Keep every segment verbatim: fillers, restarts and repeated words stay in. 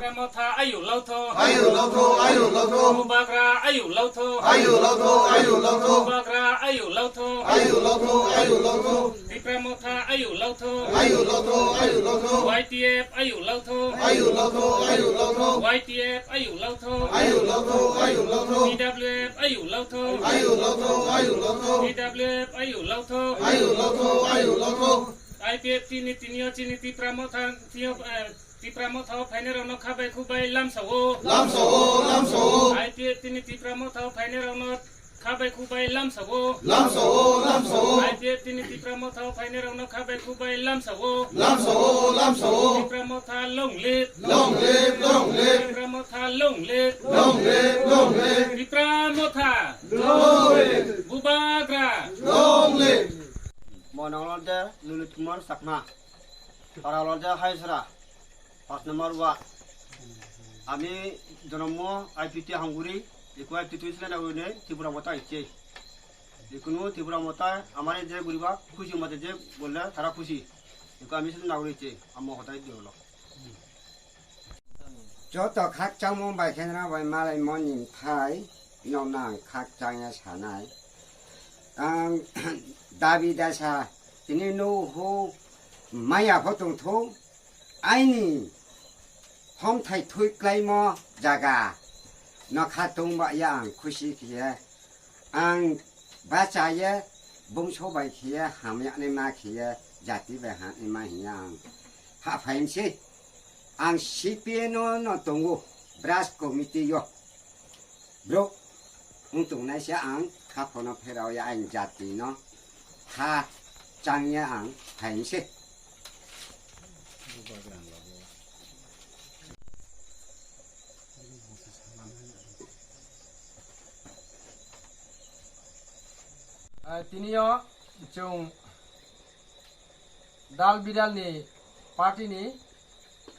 Tipra Motha ayu lautho. Ayu lautho, ayu lautho. Bubagra ayu lautho. Ayu lautho, ayu lautho. Bubagra ayu lautho. Ayu lautho, ayu lautho. Tipra Motha ayu lautho. Ayu lautho, ayu lautho. Y T F ayu lautho. Ayu lautho, ayu lautho. Y T F ayu lautho. Ayu lautho, ayu lautho. T W F ayu lautho. Ayu lautho, ayu lautho. T W F ayu lautho. Ayu lautho, ayu lautho. I P F T ni tini o chini Tipra Motha, tini o, eh, Tipra Motha o phainai rokno khabai khubai lamsao. Lamsao, lamsao. I P F T ni Tipra Motha o phainai rokno khabai khubai lamsao. Lamsao, lamsao. I P F T ni Tipra Motha o phainai rokno khabai khubai lamsao. Lamsao, lamsao. Tipra Motha long live. Long live, long live. Tipra Motha long live. Long live, long live. Tipra Motha. Long live. Bubagra. Long live. Mo nang lorde Lulit Kumar Chakma. Para lorde Haisra. Pas number ward. আমি জন্ম আইপিটি হাঙ্গুরি, ইকো আইপিটি তুই ছিলেন ওই নেই, ত্রিপুরা মতা ইচ্ছে। ইকুনু ত্রিপুরা মতা আমার যে গরিবা খুশি মতে যে বললে তারা খুশি। ইকো আমি ছিলেন নাগরিক ইচ্ছে, আম্মা হতাই দিয়ে হলো। Joto khakchangmung bai khe nang bai malai moni thai no nang khakchang ya sanai. Ang dabi dasa tini no ho maya pho tongtho. Aini homthai thui klaimo jaga no kha tongba ya ang khusi khiye, ang bachaye bongso bai khiye, hamyaknai ma khiye, jati bai hamyaknai ma hiya ang ha phaimse. Ang C P N no no tongo, branch committee yo. Bro, wng tongnaisa ang kha phono pherao ya, ang jati no kha chang ya ang phainse. Ah, tini o chwng dal bidal ni party ni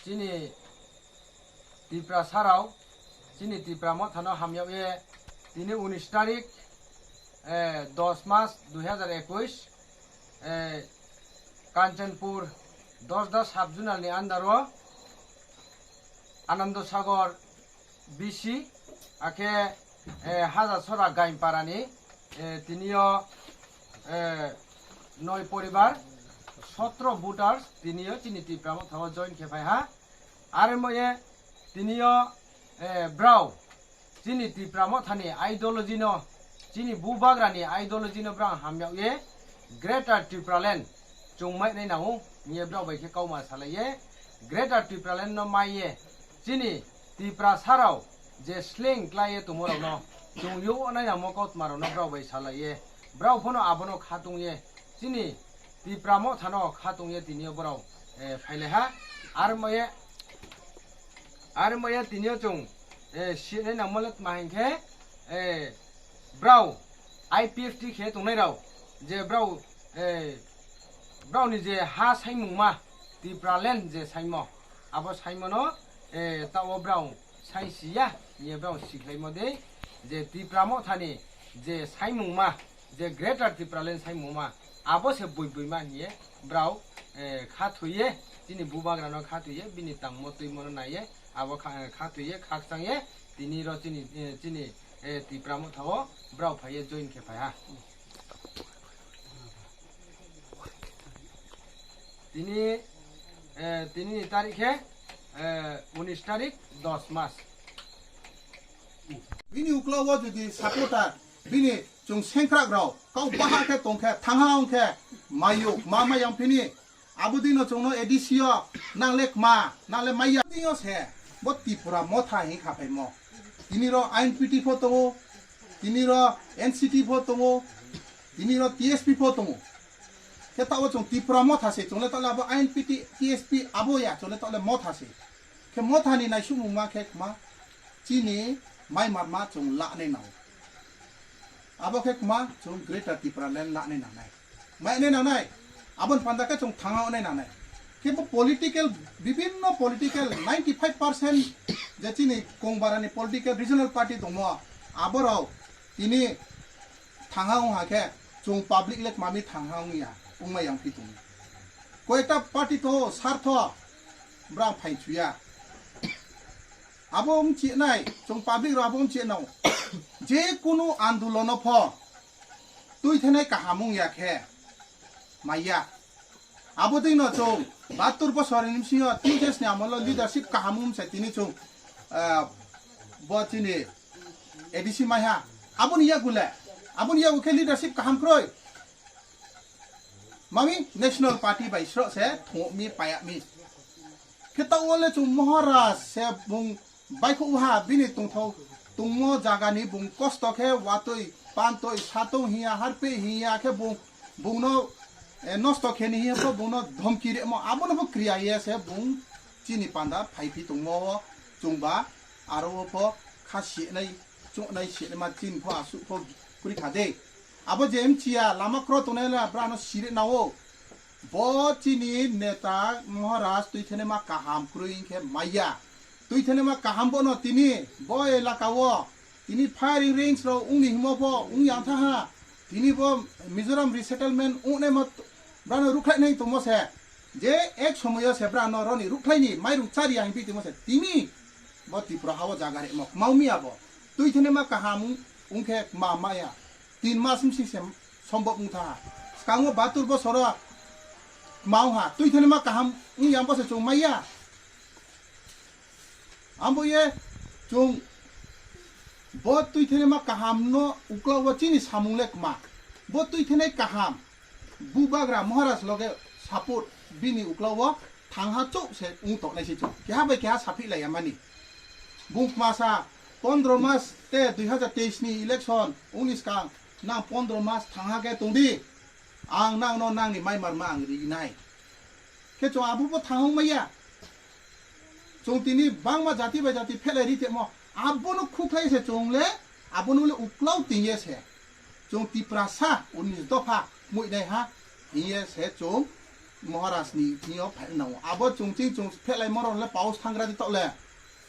chini Tiprasa rao chini Tipra Motha no hamyakye tini unis tarik, eh, dos mas dui hazar ekush, eh, Kanchanpur Dosda sub zonal ni under o Anando Sagar B C, akhe, eh, Haja Sora Gainpara ni, eh, tini o, eh, noi poribar, sotro voters tini o chini Tipra Motha o join khe phai ha. Are moye tini o, eh, brao chini Tipra Motha ni ideology no, chini bubagra ni ideology no brao hamyakye Greater Tipraland chwng mai nai nango, hiye brao bai khe kauma salaiye, Greater Tipraland no maiye, chini Tiprasa rao je sleng klaiye tongmo rao no chwng yo nai nangmo kautma rao no brao bai salaiye, brao phono abono khatungye, chini Tipra Motha no khatungye tini o brao, eh, phailai ha, ar moye, ar moye tini o chwng, eh, sinai nangmo le tma hinkhe, eh, brao I P F T khe tongnai rao je brao, eh, brao ni je ha saimungma Tipraland je saimo, abo saimo no, eh, ta o brao sai siya, ye brao sikhlaimo de je Tipra Motha ni je saimungma, je Greater Tipraland saimungma, abo se bui bui ma hiye brao, eh, kha thuye, chini bubagra no kha thuye, bini tangmo twimo no naiye, abo kha, kha thuye, khakchangye, tini ro chini, eh, chini, eh, Tipra Motha o brao phaiye join khe phai ha. Tini, eh, tini ni tarik khe, eh, unis tarik, dos mas. Bini ukla o jodi supporter, bini chwng sengkrak rao, kau baha khe tong khe, thangha ong khe, mayuk, ma mayang phini, Abo dino chwngno A D C o nang le kma, nang le maya. Dino se bo Tipra Motha hing kha phaimo. Tini ro I N P T pho tongo, tini ro N C T pho tongo, tini ro T S P pho tongo. Khe tao chwng Tipra Motha se, chwng le tao le abo I N P T, T S P abo ya, chwng le tao le Motha se. Khe Motha ni naisukmung ma khe kma chini mai marma chwng lanai nao. Abo khe kma chwng Greater Tipraland lanai nangnai. Mai nai nangnai. Aboni panda khe chwng thangna onai nangnai. Khe bo political, bibinno political ninety five percent je chini Kongbarani political regional party tongmo, aborok tini thangna wng ha khe chwng public le kma mi thangna wng ya, wngma yang phi tongo. Koita party to sartho brang phai chuya. Abo wng chinai, chwng public rok abo wng chinao. Je kunu andolono pho twi thenai kaham wng ya khe maya. Abo dino chwng bahatur bosor ni bisingo T J S ni amolo leadership kaham wng se tini chwng, ah, bo chini A D C maiha. Aboni yagule, aboni yagu khe leadership kaham kroi. Mami National Party bai sro se thungmi payami. Khe ta wale chwng Maharaj se bung baikhu ha bini tungthok tungmo jaga ni bung kosto khe watwi pantwi satong hiya harpe hiya khe bung bungno, eh, nosto khe ni hiya pho bungno dhomki remo abono pho kriya ye se bung chini panda phai phi tongmo o chwngba aro o pho kha sinai chuknai sinai ma chin pho asuk pho kuri kha de. Abo je mchiya lama kro tongnai la brano sire nao. Bo chini neta Maharaj twi thene ma kaham kroi hinkhe maya. Twi thene ma kaham bono tini bo elaka o tini firing range rok wngni himo pho wng yang tha ha. Tini bo Mizoram resettlement wngnai ma brano rukhlai nai tongmo se. Je ek somoyo se brano roni rukhlai ni mairung chari ya hinpi tongmo se. Tini bo Tripura ha o jaga re mo kmao miya bo. Twi thene ma kaham wng khe ma maya. Tin mas wng sing se sombok wng tha ha. Skango bahatur bosoro kmao ha. Twi thene ma kaham wng yang bo se chwng maya. Ambo ye chwng bo twi thene ma kaham no ukla o chini samung le kma. Bo twi thene kaham. Bubagra Maharaj loge support bini ukla o thangha chuk se wng toknai se chwng. Keha bai keha saphi lai ya mani. Bung kma sa pondro mas te dui hazar teis ni election wngni skang nang pondro mas thangha khe tongdi. Ang nang no nang ni mai mar ma ang ri nai. Khe chwng abo bo thang wng maya. Chwng tini bangma jati bai jati phelai ri temo. Abono khukhlai se chwng le, abono le uklau tingye se. Chwng Tiprasa unis dopha muinai ha, tingye se chwng Maharaj ni thingyo phai nao. Abo chwng ching chwng phelai moron le paus thangra di tok le.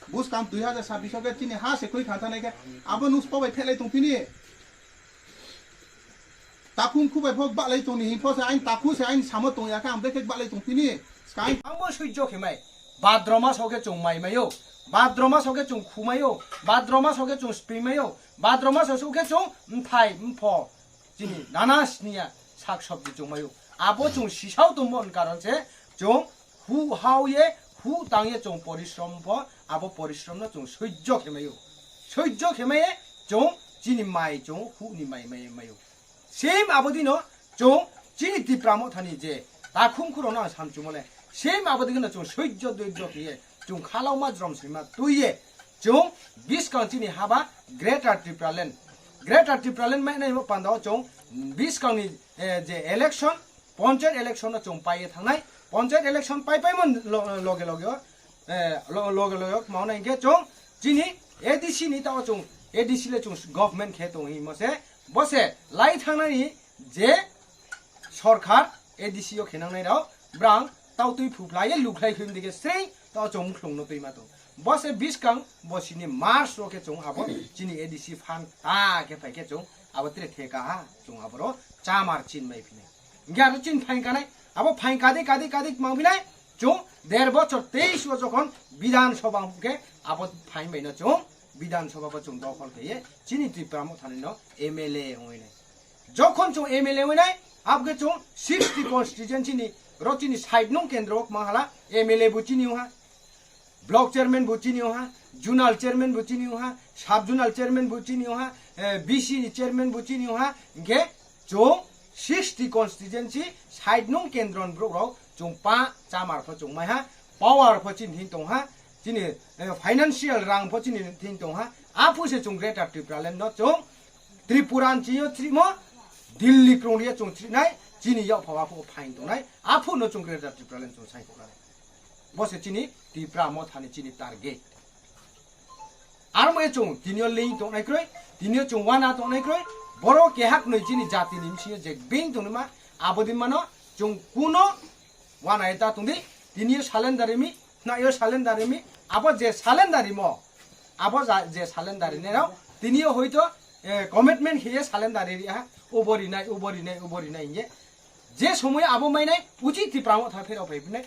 Buskang dui hazar sabbish o khe chini ha se khoi khan thanai khe, abo nus pobai phelai tong phini. Takhum khubai phok balai tongni himpo se ain takhu se ain samo tong ya khe ang bekhe balai tong phini. Sky. Ang bo sujjo khemai. Badroma soke chwng mai mayo. Badroma soke chwng khumayo. Badroma soke chwng spring mayo. Badroma soke chwng mthai mpho. Chini nana sniya sak sabji chwng mayo. Abo chwng sisao tongmo karon se chwng hu hao ye, hu tang ye chwng porishrom pho, abo porishrom no chwng sujjo khemayo. Sujjo khemaye chwng chini mai chwng hu ni mai mai mayo. Same abo dino chwng chini Tipra Mothani je takhum khuro no samchumo le. Same abo dino chwng sujjo dujjo khiye chwng khalao ma jrom sima tuiye chwng biskang chini haba Greater Tipraland. Greater Tipraland mai nai panda o chwng biskang ni, eh, je election Panchayat election no chwng paiye thangnai. Panchayat election pai paimon lo-, loge loge o, eh, lo-, loge loge o kmao nai hinkhe chwng chini A D C ni tao chwng A D C le chwng government khe tong himo se. Bo se lai thangnani je sorkar A D C o khenangnai rao brang tao twi phuphlai ye lukhlai khim dige sreng tao chwng mukhlung no twi ma tong. Bo se biskang bo sini March ro khe chwng abo chini A D C phan ta khe phai khe chwng abo tre theka ha chwng aboro chamar chin mai phine. Hingke aro chini phaing kanai, abo phaing kadi, kadi, kadi mang binai, chwng der bochor teis o jokhon Bidhan Sabha hwnkhe abo phaing baino chwng Bidhan Sabha bo chwng dokhol khaiye chini Tipra Mothani no M L A wngwi nai. Jokhon chwng M L A wngwi nai, abokhe chwng sixty constituency ni ro chini side nung kendro o kwmang hala M L A bo chini wngha. Block chairman bo chini wngha, zonal chairman bo chini wngha, sub zonal chairman bo chini wngha, eh, B C ni chairman bo chini wngha, hingke chwng sixty constituency side nung kendro ni borok rok chwng pa chamar pho chwng maiha, power pho chini thing tongha, chini, eh, financial rang pho chini thing tongha, aphu se chwng Greater Tipraland no chwng Tripura ni chini o chrimo, Delhi krung ria chwng chrinai, chini yok phawa pho phain tongnai, aphu no chwng Greater Tipraland chwng sai kok nai. Bo se chini Tipra Mothani chini target. Aro mo chwng tinio leng tongnai kroi, tinio chwng wana tongnai kroi, boro kehak noi chini jati ni bisingo je beng tongma, abodin mano chwng kuno wana eta tongdi, tinio salendar rimi, naio salendar rimi, abo je salendar rimo, abo ja-, je salendar rine rao, tinio hoito, eh, commitment hiye salendar ri ha, ubo rinai, ubo rinai, ubo rinai hiye. Je somoy abo mainai, uchi Tipra Motha pherao phai phinai.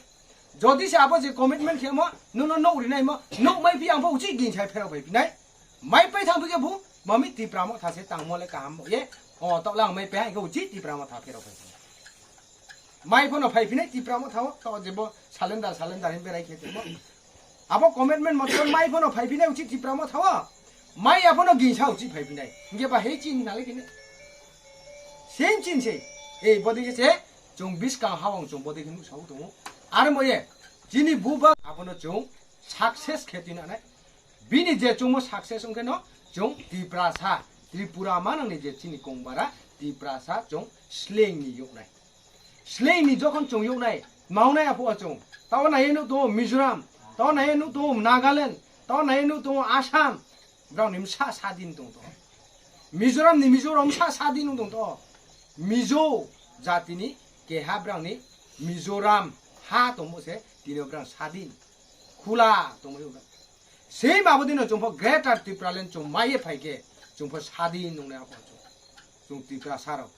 Jodi se abo je commitment khemo, nono nok rinai mo, nok mai phi ang pho uchi gin sai phero bai phinai. Mai pai thang phi ke bu, mami Tipra Motha se tang mo le kaham mo ye. O to lang mai pai ke uchi Tipra Motha phero bai. Mai phono phai phinai Tipra Motha o, to je bo salendar salendar hin berai khe mo. Abo commitment mo mai phono phai phinai uchi Tipra Motha o. Mai aphono gin sa uchi phai phinai. Nge ba hei chin na le kine. Same chin se. Ei bodi ke se, chung biskang hawang chung bodi ke nuk sa u tongo. Ar mo ye, chini buba abono chung success khe twi nanai. Bini je chungmo success wngkhe no chung Tiprasa, Tripura manang ni je chini kongbara Tiprasa chung sleng ni yoknai. Sleng ni jokhon chung yoknai, maunai apo achung. Tao nai nuk tongo Mizoram, tao nai nuk tongo Nagaland, tao nai nuk tongo Assam. Brang ni msa sadin tong to. Mizoram ni Mizoram msa sadin tong to. Mizo jati ni keha brang ni Mizoram ha tongmo se tini brang sadin. Khula tongmo. Same abo dino chungpho Greater Tipraland chung maiye phaikhe chungpho sadin nungnai apo chung. Chung Tiprasa rok,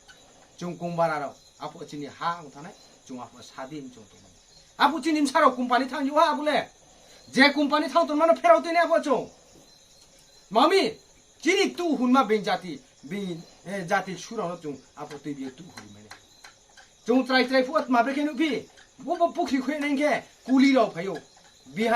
chung Kongbara rok, apo chini ha ang thanai, chung apo sadin chung tongmani. Apo chini msarok company thang yo ha abule. Je company thang tongmano pherao tini apo chung. Mami, chini tu hunma beng jati, beng, eh, jati surano chung apo twi biyo tu hunmani. Chung trai trai phuat mabre khe nukphi. Bo bo pukhi khwe nengkhe kuli rok phayo. Bihar